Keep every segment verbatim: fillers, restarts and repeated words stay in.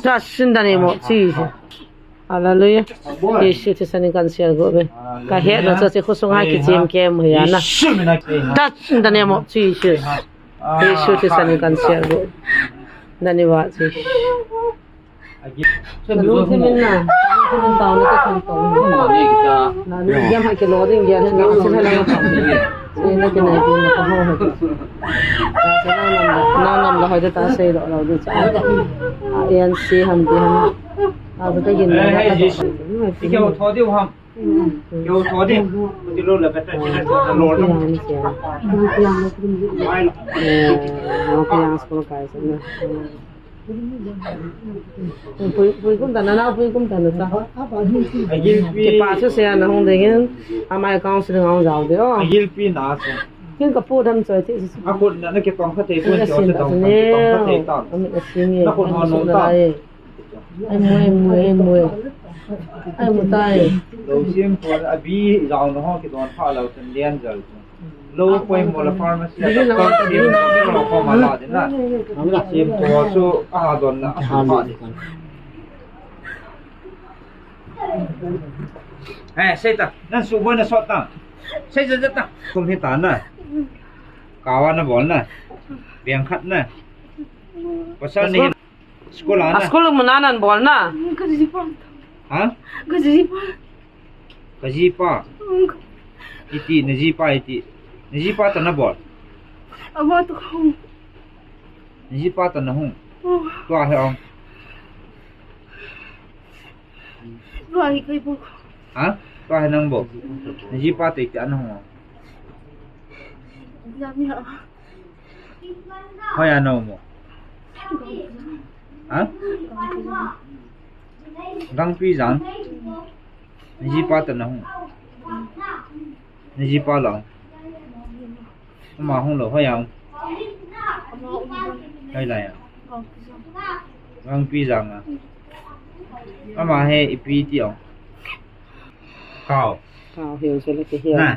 Touch in the name of Jesus. Hallelujah. Jesu thisan in kan sial go ve. Ka hetna chu chi khosung a kichim kem hi ana. Touch in the name of Jesus. Jesu thisan in kan sial go. Nani wa chi. Kalungthim in na. Kalungthim in tao na ka thum tao. Na ni yam ha ke lo ding ya na sin ha la. Ni na ke na ke na ka ho ha. Ka sa na nam la, na nam la ha de ta sei lo lo de cha. A en si ham di ham. A ba ka yin na ka ta. Ki ke ho tho di ham. Ki ho tho di. Di lo la ka ta. Lo lo. Mai lo. Ko yang school kai sa na. Pui, pui kum ta na, na pui kum ta na ta. Agilpi. Kipa chu sia na hung ding in, amai counseling hung jao de o. Agilpi na sa. Kin ka pu dam choi ti. A khut na, na kitong kha thei, pun choi ti tong, tong kha thei ta. Ami a sing e. Na khut hon nom ta. Ai mui, ai mui, ai mui. Ai mui tai. Lo sim ko abi jao na ho kidon pha lo chen lian jal. Lo poimo la pharmacy a doctor sim ko ma la din na. Sim ko chu a ha don na a su pha di. Eh, sei ta, nan su bo na sot ta. Sei ja ja ta. Kum hi ta na. Kawa na bol na. Biang khat na. Pasal ni. School a na. A school mun a nan bol na. Ka jipa. Ha? Ka jipa. Ka jipa. Iti, na jipa iti. Na jipa ta na bol. Ama to hung. Na jipa ta na hung. Oh. Tua he ong. Tua hi kai bo. Ha? Tua he nang bo. Na jipa te iti ana hung. Jam ya. Hoiya na um o? Ha? Gangpijang. Na jipa ta na hung. Na jipa la. Ama hung lou, hoiya um? Hoilai a? Gangpijang a. Ama hi ipi ti ong? Kao. Kao hiu chu le ti hiu. Na.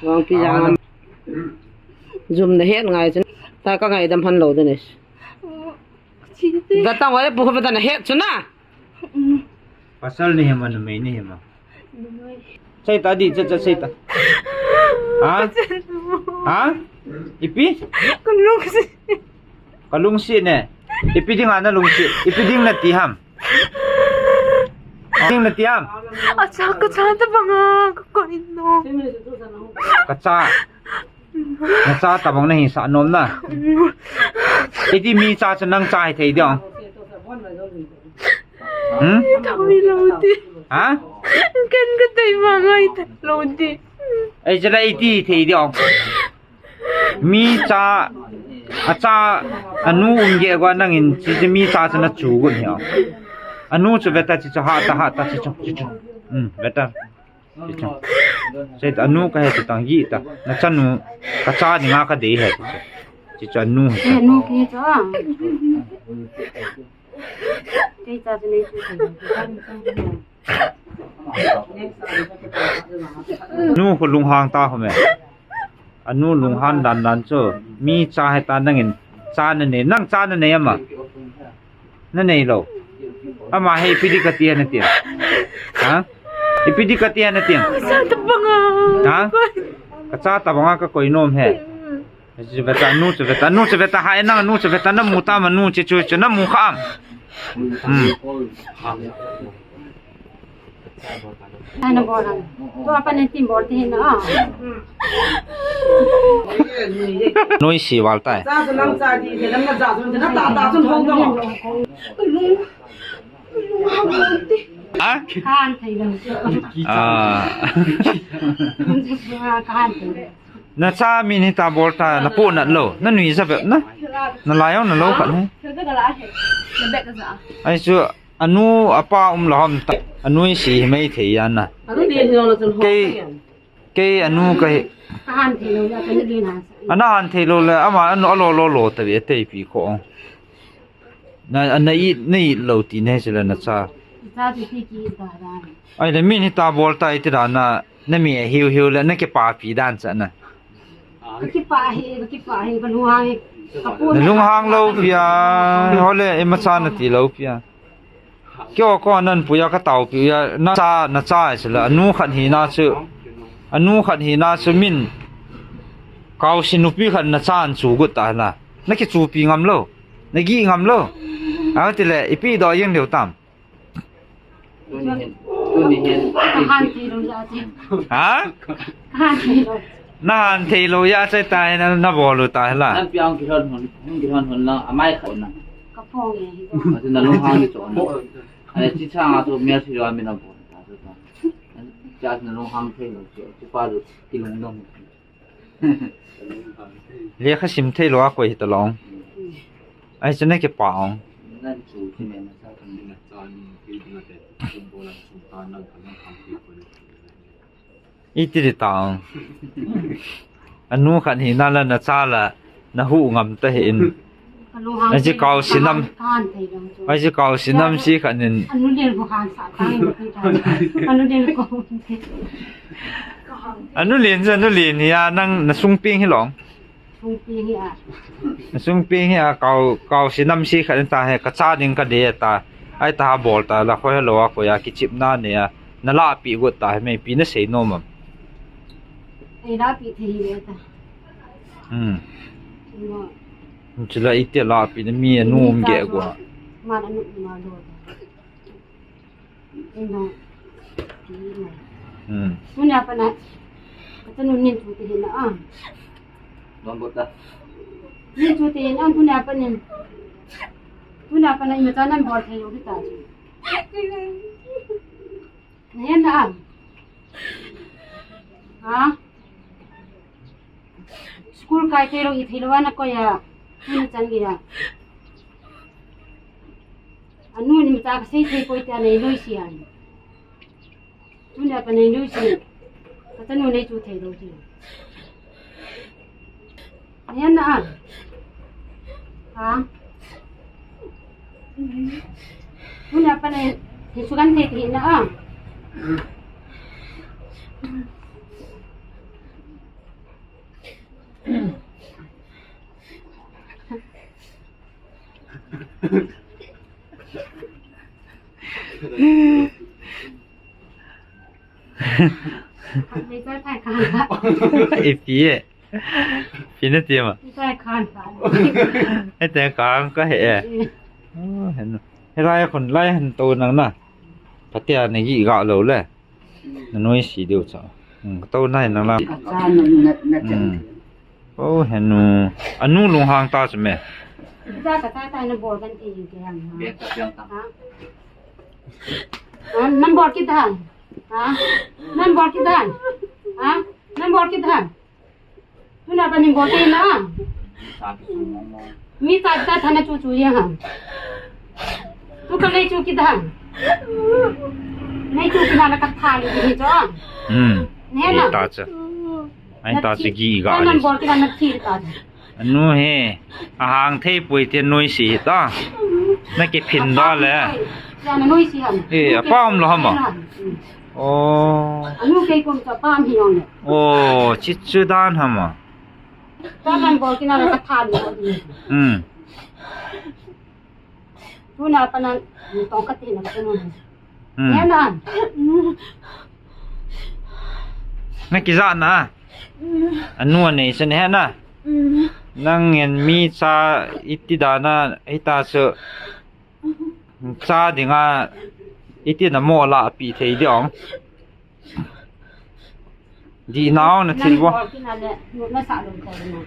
Gangpijang a. Jum na het ngai chun. Ta ka ngaidam han lou ding e. Chi te. Ga tang wale pu kho ba ta na het chu na. Mm. Pasal ni hima, numei ni hima. Numei. Sei ta di, cha cha sei ta. Ha? Ha? Ipi? Ka lungsi. Ka lungsi ne. Ipi ding a na lungsi. Ipi ding na ti ham. Ding na ti ham. Acha, ka cha tabang a, ka koi nom. Ka cha. Na cha tabang na hinsah nom na. Iti mi cha chu nang cha hi thei diu. Hmm? Thei lou ti. Ha? Ken ka thei ma ngai thei lou ti. Ei, cha la iti thei diu. Mi cha, a cha, anu um ge go nangin chi, chi mi cha chu na chu gun hi o. Anu chu ve ta chi chu ha ta, ha ta chi chu, chi chu. Hmm, ve ta. Chi chu. Sei ta anu ka he ta tang gi ta. Na chanu ka cha ni nga ka dei he chi chu. Chi chu anu he ta. Eh, nu ki chu. Kei cha chu nei chu. Nu khu lunghang ta khu me. Anu lunghang dan dan chu. Mi cha he ta nangin cha na nei. Nang cha na nei ama. Na nei lou. Ama hi ipi di ka ti na ti. Ha? Ipi di ka ti na ti. Ka cha tabang a. Ha? Ka cha tabang a ka koi nom he. Chu ve ta, nu chu ve ta, nu chu ve ta, hai nang nu chu ve ta, na mu ta ma nu chi chu chu, na mu kha am. Hmm. Ana bol ang. Tu apa nanti bol ti na. Noi si wal tai. Cha chu nang cha di, de nang na cha chu, na ta ta chu hong dong. Ha? Kan thei lou. Ah. Kan thei. Na cha min hita bol ta, na pu na lou, na nui sa bep na. Na lai na lou khat ne. Ai chu anu apa um lou ham ta. Anu si hi mai thei ya na. Kei, kei anu ka hi. Ana han thei lou le, ama anu alo lo lo ta ve tei pi kho. Na, na i, na i lou ti ne sila na cha. Cha ti ti ki ta da. Ai le min hita bol ta i ti da na, na mi hiu hiu le, na kipa pi dan cha na. Ka kipa hi, ka kipa hi, ka lung hang hi. Na lunghang lou pia, hole, imacha nati lou pia. Kio ko nan puya ka tao pia, na cha, na cha sila, anu khat hina chu, anu khat hina chu min, kaosi nupi khat na cha an chu got ta la. Na kichupi ngam lou, na gi ngam lou. A ti le, ipi do yeng leu tam. Tuni hin, tuni hin. Ka han thei lou ya che. Ha? Ka han thei lou. Na han thei lou ya che ta hin na, na bol u ta hin la. Nan piang kilhon hon, hon kilhon hon la, amai khat na. Ka phong e. Atu na lunghang ni chon. Ai, chi chang a tu mel si lo mi na bol ta tu ta. Cha na lunghang thei lou che, chi pa lu kilung dong. Lekha sim thei lou a koi hita long. Ai, chu na kipa ong. Iti di ta ong. Anu khat hina la na cha la na hu ngam ta hin. Ka lunghang. Ai, chi thei lou, kaosi nam. Ka han thei lou chu. Ai, chi kaosi nam si khat nin. Anu len ko han sa ta ni ti ta. Anu len ko. Anu len chu, anu len hi a nang na sung ping hi long. Sung ping hi a. Na sung ping hi a kau, kaosi nam si khat nin ta he ka cha ding ka de ta. Ai ta ha bol ta la khoi hello a koi a kichip na ne a. Na la pi got ta he me pi na sei nom am. Ei la pi thei le ta. Hmm. Chula ite la pi na mi anu um ge go. Ma na nu ma lo. Hmm. Tuna pana, kata nun nin tu te hin na a. Don bota. Nin tu te hin a, tuna pana. Tuna pana ima ta nan bol thei lou ta. Nen na a. Ha? School kai thei lou, i thei lou ana koi a. Tuna chan gei a. Anu ni mata ka sei thei poi ta nei loi si an. Tuna ka nei loi si. Ka tanu nei chu thei lou si. Nen na a. Ha? Tuna pa nei, ni sukan thei thei na a. Ipi e. Pi na ti ma. Ai te kang ka he e. Oh, hen. He lai khun lai hen to nang na. Patia na gi ga lo le. Na noi si deu cha. Hmm, to nai nang la. Ka cha na, na, na chan. Hmm. Oh, henu. Anu lunghang ta chu me. Cha ka ta ta na bol kan ti yu ke hang. Biang ta, biang ta. Ha? Ha? Nan bol kit hang. Ha? Nan bol kit hang. Ha? Nan bol kit hang. Tuna pa nin bol kit na. Mi ta ta thana chu chu ya hang. Tu ka nei chu kit hang. Nei chu kit na ka tha ni hi chu. Hmm. Ne na. Ni ta cha. Ai ta cha gi ga. Nan bol kit na thi ta. Anu he, ahang thei poi ti noi si ta. Na kiphin da le. Ya na noi si ham. Eh, apa um lo ham a? Oh. Anu kei kom cha pa mi yong le. Oh, chi chu dan ham a? Ta nan bol kit na ka tha ni. Hmm. Tuna pa nan tong ka ti na ka ti na. Hmm. Ya na. Na kija na. Anu nei sen he na. Nang en mi cha iti dana ita chu cha dinga iti na mo la pi thei di ong. Di nau na thil bo. Nan bol kit na le, na sa lo ko na.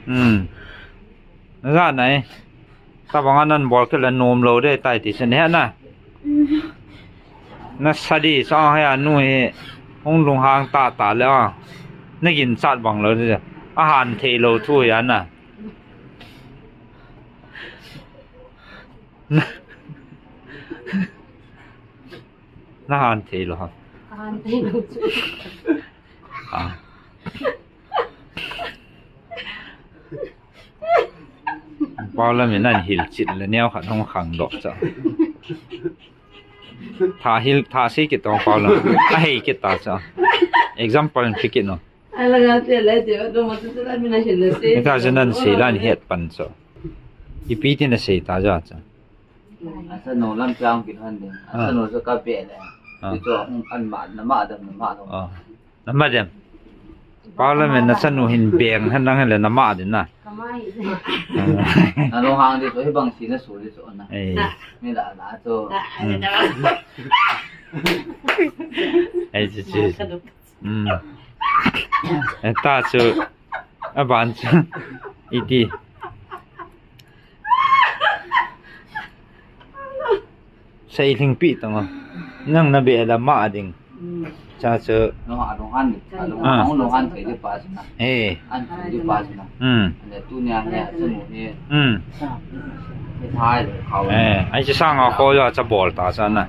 Hmm. Na ja nai. Tabang a nan bol kit le nom lo de tai ti sen he na. Na sa di sa he anu he hung lunghang ta ta le a. Na gin chat bang lo de. A han thei lo thu ya na. Na, na han thei lo ha. Han thei lo chu. Ah. Pau la mi nan hil chit le neo khat hong khang doh cha. Tha hil, tha sei kit tong pau la. A hei kit ta cha. Example in kit no. Ala ga te le te, do ma tu la mi na hin le se. Ita janan sei lan het pan so. Ipi tin na sei ta ja cha. Asa no lam chang kin han de. Asa no so ka pe le. Ah. Ti to an ma na ma da na ma no. Ah. Na ma dem. Parliament na chanu hin beng han dang le na ma din na. Kamai. Na lo hang de to hi bang si na su de so na. Eh. Ni la la to. Hmm. Ai chi chi. Hmm. Eh, ta chu, aban chu, iti. Sei lhingpi tang o. Nang na be la ma ding. Cha chu. No, a long han, a long, ah, a long han thei de pa chu na. Eh. An thei de pa chu na. Hmm. Ane tu nia he, chu mu he. Hmm. He thai le khau. Eh, ai chi sang a kho ya cha bol ta cha na.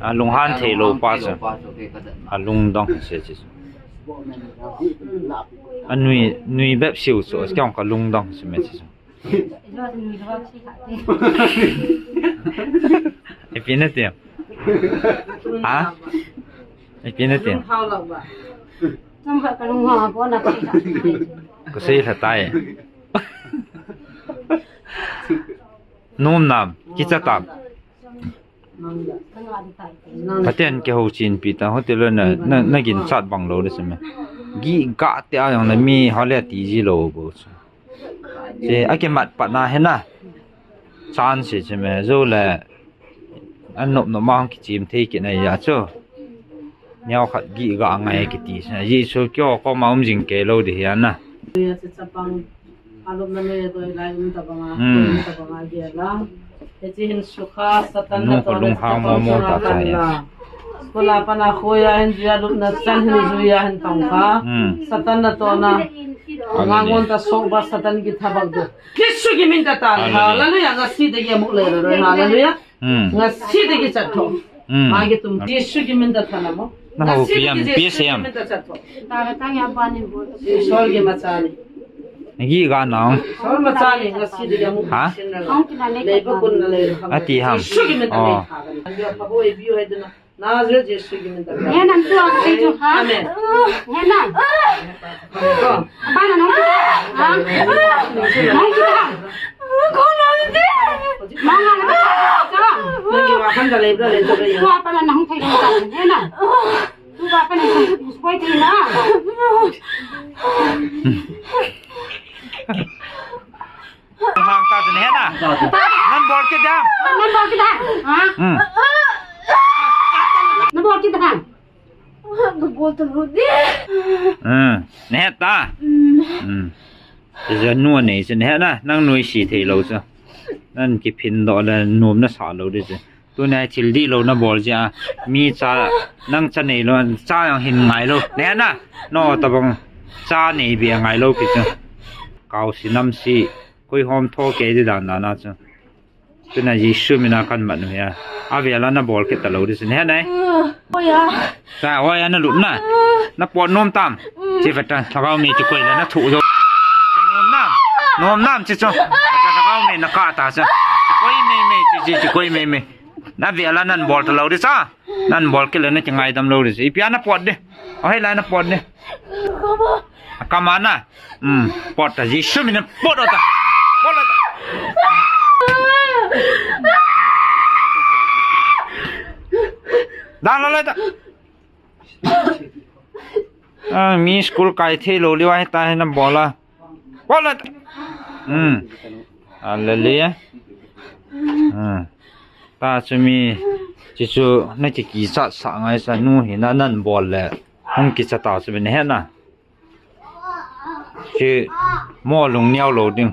A lunghan thei lou pa chu. A lungdong se chi. A nui, nui bep siu chu, kong ka lungdong se me chi. Ipi na ti. Ha? Ipi na ti. Ka sei lha tai. Nom nam, kicha tam. Pathen kihouchenpi ta, hote lou na, na, na ginchat bang lou de seme. Gih gah te a jong le mi ho le ti ji lou bou chu. Che, akimat pat na he na. Chan se che me, jou le, an nop nop ma hung kichem thei kit na ja chu. Neo khat gih gah ngai kiti se. Jesu kio koma um jing kei lou di hi a na. Alop na me doi lai um ta banga, hmm, um ta banga gel a. Hiche hin sukha, Satan na to lung hang mo mo ta chai. Kula pana khoya hin juia lupna chan hin juia hin tong kha. Hmm. Satan na to na. Ngangon ta sok ba Satan ki thabak do. Jesu ki min ta ta. Hallelujah. Hallelujah. Ngasi de ye muk le ro. Hallelujah. Hmm. Ngasi de ki chat tho. Hmm. Ma ki tum Jesu ki min ta thana mo. Na ho pi am, pi se am. Tara tang ya bani bo. Sol ki machani. Ngi ga nang. Sol machani, ngasi de ya mu. Ha? Leiba kun na le. Ati ham. Jesu ki min ta le. Oh. Ngi pa bo e bi o e dina. Nazareth Jesu ki min ta le. He nan tu ang se chu ha. Amen. He nan. Ko. Apa na nong kita? Ha? Nong kita? Nong kita? Nong kita? Nong kita? Nong kita? Apa na nong kita? He nan. Tu ba pa na nong kita? Hang ta jin he na. Nan bol kit dam. Nan bol kit dam. Ha? Hmm. Nan bol kit dam. Nan bol ta lut di. Hmm. Ne ta. Hmm. Hmm. Janu nei jin he na. Nang nuisi thei lou chu. Nan kiphin doh le nom na sa lou di chu. Tuni thil dihlou na bol jeh a, mi cha, nang cha neilou, cha jong hin ngailou. Neh na, no tabang cha nei beh ngailou kiti chu. Kaosi namsi, koi hom tho kei di dan dan a chu. Tuna Jesu mina kamat u hi a. Avel a na bol kit talou di chu. Neh nai. Oi a. Cha, oi a na lut na. Na pot nom tam. Chi veta, lhagao mi chi koi la na thu jo. Nom nam. Nom nam chi chu. Veta lhagao mi na kah ta chu. Chi koi mei mei, chi, chi, chi koi mei mei. Na vel a nan bol talou di cha. Nan bol kit le na kingaidam lou di. Ipi a na pot di. Ahoi lai na pot di. Akam a na. Hmm, pot ta Jesu mina pot ta. Pot ta. Dan lou le ta. Ah, mi school kai thei lou liu ahi ta hi na bol a. Bol a. Hmm. Hallelujah. Hmm. Ta chu mi, chi chu na kikichat sah ngai sa nu hi na nan bol le. Hung kicha ta chu mi na he na. Chi mo lungneo lou ding.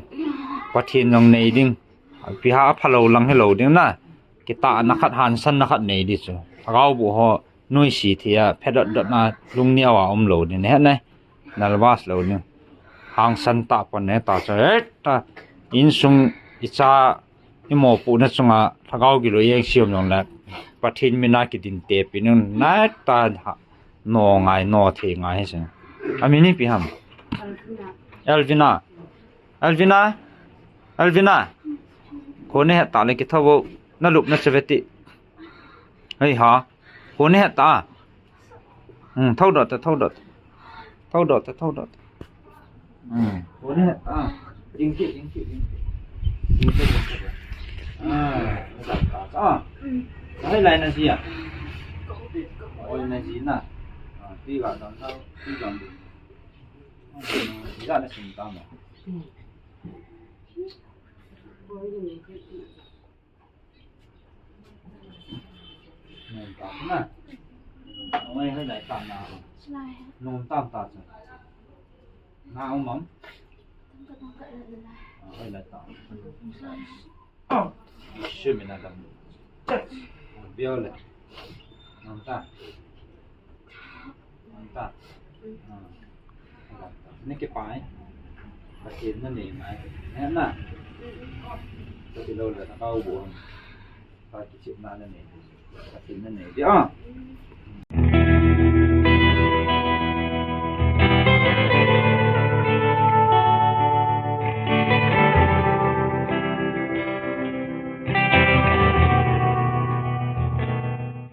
Pathen jong nei ding. Ipi ham aphalou lang hilou ding na. Kitahna khat, hangsanna khat nei di chu. Lhagao boh ho. Nuisi thei a, phedot dot na lungneo a um lou ding, neh nai. Nervous lou ding. Hangsan tah pon neh ta chu, eh, ta, insung icha, imopohna chunga, lhagao gilou jeng siam jong le, Pathen mina kidin tepi nung, nai ta, ha, no ngai, no thei ngai hi sing. Amin ipi ham? Elvina. Elvina. Elvina. Kho neh ta le kitho vo, na lup na chaveti. Hei ha. Kho neh ta. Hmm, tho dot, tho dot. Thoudoh ta, thoudoh ta. Hmm. Kone, ah, ding kit, ding kit, ding kit. Ding kit, ding kit. Ah, na dam ta, ah. Nahoi lai naji a? Oi, naji na. Ah, tui ga dam ta, tui dam ding. Ah, naji la nasim ta mo. Nom tam na. Oi, hoi lai tam na. Lai. Nom tam ta chu. Na um am? Tam ka tam ka la la. Ah, hoi lai tam. Lai. Shu mi na dam. Chat. Biau le. Nom ta. Anta. Ah. Anta. Ni kipai. Pathen nanei mai. He na. Kati lou le na kau bo. Ka kichep na nanei. Pathen nanei. Dia.